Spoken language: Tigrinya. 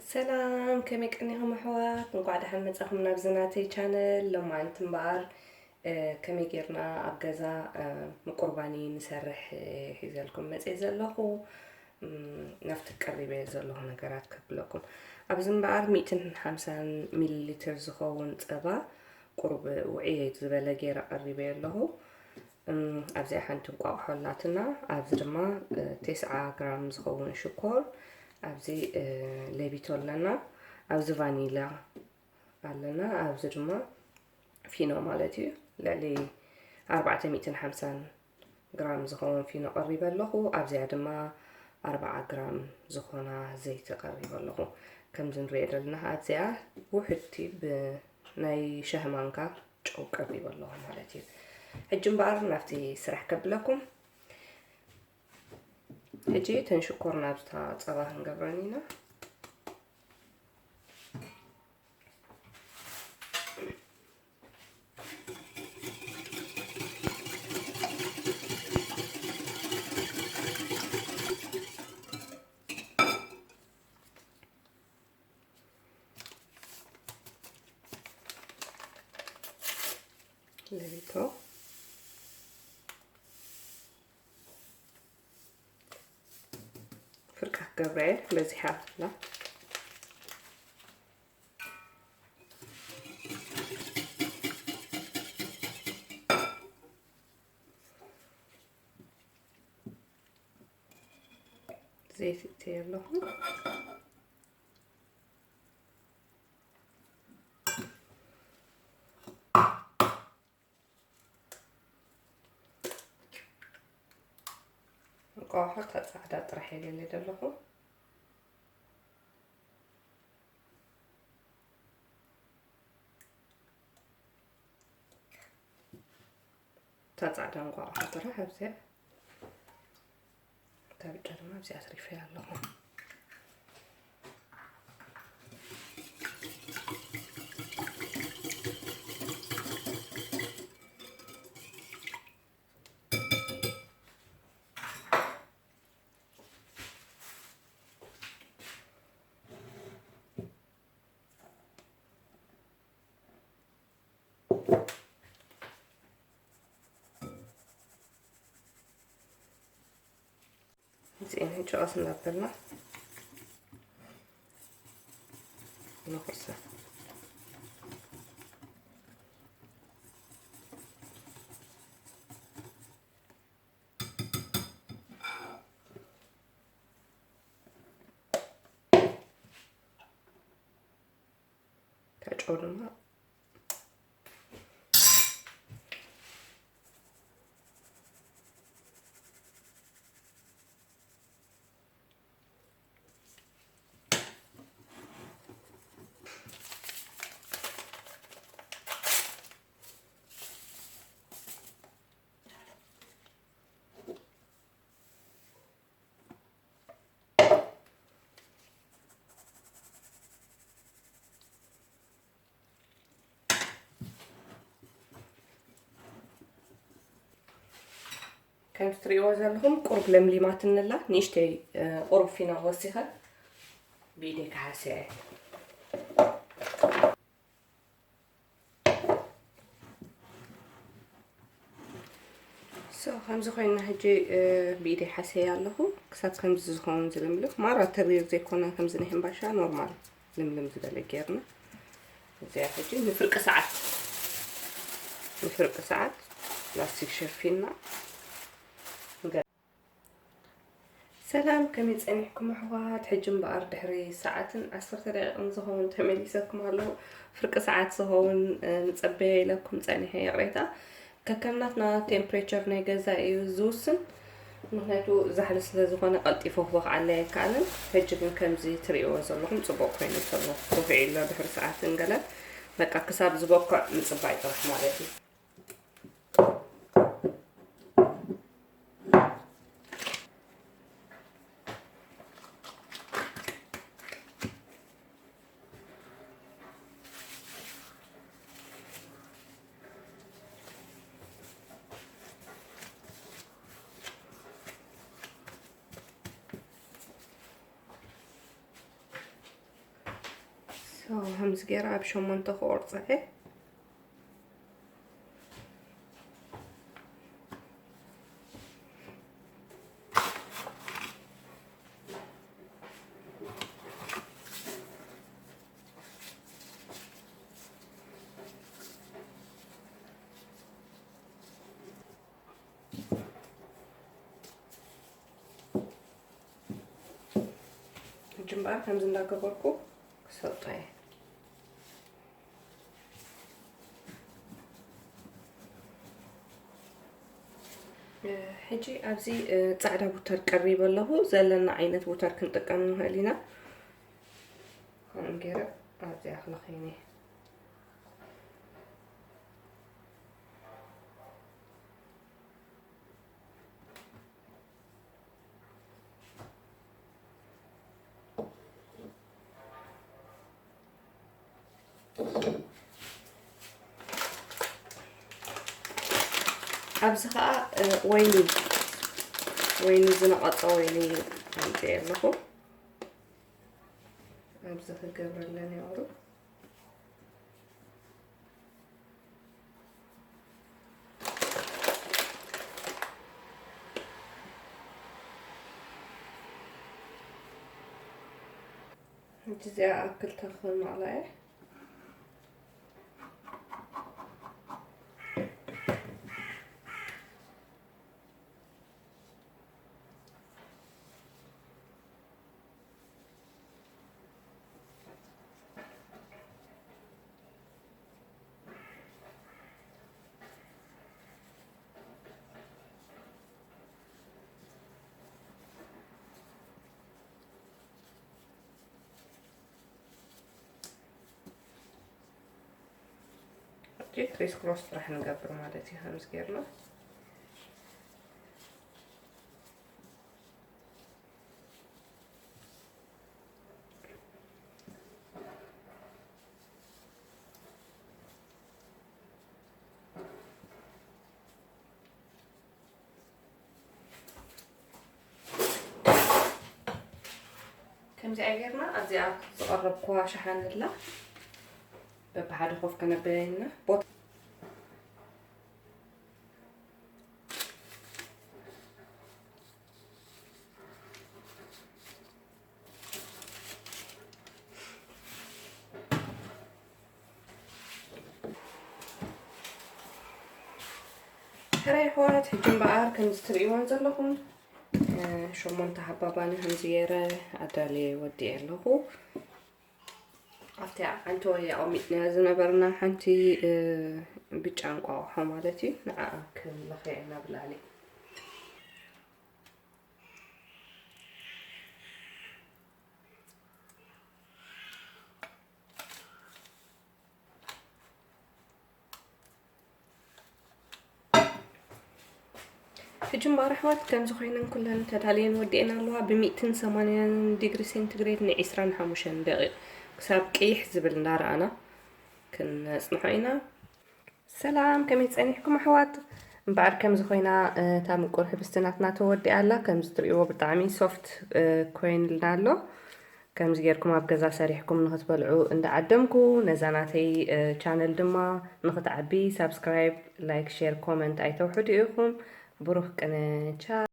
ሰላም፣ ከመይ ቀኒኹም ኣሕዋት? እንኳዕ ደሓን መጻኹም ናብዚ ናተይ ቻነል። ሎማዓንቲ እምበኣር፣ እ፣ ከመይ ጌርና ኣብ ገዛ፣ እ፣ ምቁርባኒ ንሰርሕ፣ እ፣ ሒዘልኩም መጽየ ዘለኹ። እም፣ ናብቲ ቀሪበ ዘለኹ ነገራት ከብለኩም። ኣብዚ እምበኣር ሚእትን ሓምሳን ሚሊ ሊትር ዝኸውን ጸባ ቁሩብ ውዕይ ዝበለ ጌረ ቀሪበ ኣለኹ። እም፣ ኣብዚኣ ሓንቲ እንቋቑሖ ኣላትና። ኣብዚ ድማ፣ እ፣ ተስዓ ግራም ዝኸውን ሽኮር፣ ኣብዚ፣ እ፣ ሌቢቶ ኣለና። ኣብዚ ቫኒላ ኣለና። ኣብዚ ድማ ፊኖ ማለት እዩ። ልዕሊ ኣርባዕተ ሚእትን ሓምሳን ግራም ዝኸውን ፊኖ ቀሪበ ኣለኹ። ኣብዚኣ ድማ ኣርብዓ ግራም ዝኾና ዘይቲ ቀሪበ ኣለኹ። ከምዚ ንሪኦ ዘለና ኣብዚኣ ውሕድቲ ብናይ ሻሂ ማንካ ጨው ቀሪበ ኣለኹ ማለት እዩ። ሕጂ እምበኣር ናብቲ ስራሕ ከብለኩም። ሕጂ እተን ሽኮር ናብታ ጸባ ክንገብረን ኢና። ሌቢቶ ፍርቂ ክገብራ እየ፣ በዚሓ ኣላ። ዘይቲ እተይ ኣለኹ። እንቋቑሖ እታ ጻዕዳ ጥራሕ እየ ደልየ ዘለኹ። እታ ጻዕዳ እንቋቑሖ ጥራሕ ኣብዚኣ፣ እታ ብጫ ድማ ኣብዚኣ ኣትሪፈያ ኣለኹ። እዚኤን ሕጂ ቀስ እናበልና ንኹሳ። እታ ጨው ድማ ከምዚ ትሪእዎ ዘለኹም ቁሩብ ለምሊማትኒ ኣላ። ንእሽተይ፣ እ፣ ቁሩብ ፊኖ ወሲኸ ብኢደይ ክሓስያ እየ። ሶ፣ ከምዚ ኮይና ሕጂ፣ እ፣ ብኢደይ ሓሰያ ኣለኹ። ክሳብ ከምዚ ዝኸውን ዝልምልም። ማራ ተሪር ዘይኮነ ከምዚ ናይ ሕምባሻ ኖርማል ልምልም ዝበለ ጌርና። እዚኣ ሕጂ ንፍርቂ ሰዓት፣ ንፍርቂ ሰዓት ላስቲክ ሸፊና። ሰላም፣ ከመይ ጸኒሕኩም ኣሕዋት? ሕጂ እምበኣር ድሕሪ ሰዓትን ዓሰርተ ደቂቕን ዝኸውን ተመሊሰኩም ኣለኹ። ፍርቂ ሰዓት ዝኸውን፣ እ፣ ንጸበያ ኢለኩም ጸኒሐ፣ ይቕሬታ። ከከም ናትና ቴምፕሬቸር ናይ ገዛ እዩ ዝውስን። ምኽንያቱ ዛሕሊ ስለ ዝኾነ ቀልጢፉ ክቦኽዓለይ ኣይከኣልን። ሕጂ ግን ከምዚ ትርእይዎ ዘለኹም ጽቡቕ ኮይኑ ተሎ፣ ኮፊዑ ኣሎ ድሕሪ ሰዓትን ገለን። በቃ ክሳብ ዝበኩዕ ምጽባይ ጥራሕ ማለት እዩ። ከምዚ ገይረ ኣብ ሸሞንተ ክቆርጾ እየ። ሕጂ እምበኣር ከምዚ እንዳገበርኩ ክሰጦ እየ። ሕጂ ኣብዚ ጻዕዳ ቡተር ቀሪበ ኣለኹ። ዘለና ዓይነት ቡተር ክንጥቀም ንኽእል ኢና። ከምኡ ገይረ ኣብዚኣ ክለኽይኒ። ኣብዚ ኸኣ ወይኒ፣ ወይኒ ዝነቐጸ ወይኒ ኣምጽኤ ኣለኹ። ኣብዚ ክገብረለን እየ ቁሩብ። ሕጂ እዚኣ ኣብ ክልተ ክመቕላ እየ። ሕጂ ክሪስ ክሮስ ጥራሕ ንገብር ማለት እዩ። ከምዚ ጌርና ከምዚኣ ጌርና ኣብዚኣ ዝቐረብኩዋ ሸሓን ኣላ በብሓደ ኮፍ ከነበያ ኢና። ቦታ ሕራይ ኣሕዋት፣ ሕጂ እምበኣር ከምዚ ትርእይወን ዘለኹም፣ እ፣ ሸሞንተ ሓባ ባኒ ከምዚ ገይረ ኣዳልየ ወዲኤ ኣለኹ። ኣብቲ ዓንተወይ ኣቐሚጥናያ ዝነበርና ሓንቲ፣ እ፣ ብጫ እንቋቑሖ ማለት እዩ። ንዓኣ ክንለኽያ ኢና ብላዕሊ። ሕጂ እምበኣር ኣሕዋት፣ ከምዚ ኮይነን ኩለን ተዳልየን ወዲኤን ኣለዋ። ብሚእትን ሰማንያን ዲግሪ ሴንቲግሬድ ንዒስራን ሓሙሽተን ደቂቕ ክሳብ ቅይሕ ዝብል እንዳረኣና ክነጽንሖ ኢና። ሰላም፣ ከመይ ጸኒሕኩም ኣሕዋት? እምበኣር ከምዚ ኮይና፣ እ፣ እታ ምቁር ሕብስቲ ናትና ተወዲኣ ኣላ። ከምዚ ትርእይዎ ብጣዕሚ ሶፍት፣ እ፣ ኮይንልና ኣሎ። ከምዚ ጌርኩም ኣብ ገዛ ሰሪሕኩም ንኽትበልዑ እንዳዓደምኩ፣ ነዛ ናተይ፣ እ፣ ቻነል ድማ ንኽትዓቢ ሳብስክራይብ፣ ላይክ፣ ሼር፣ ኮመንት ኣይተውሕዱ ኢኹም። ብሩኽ ቅነ፣ ቻው።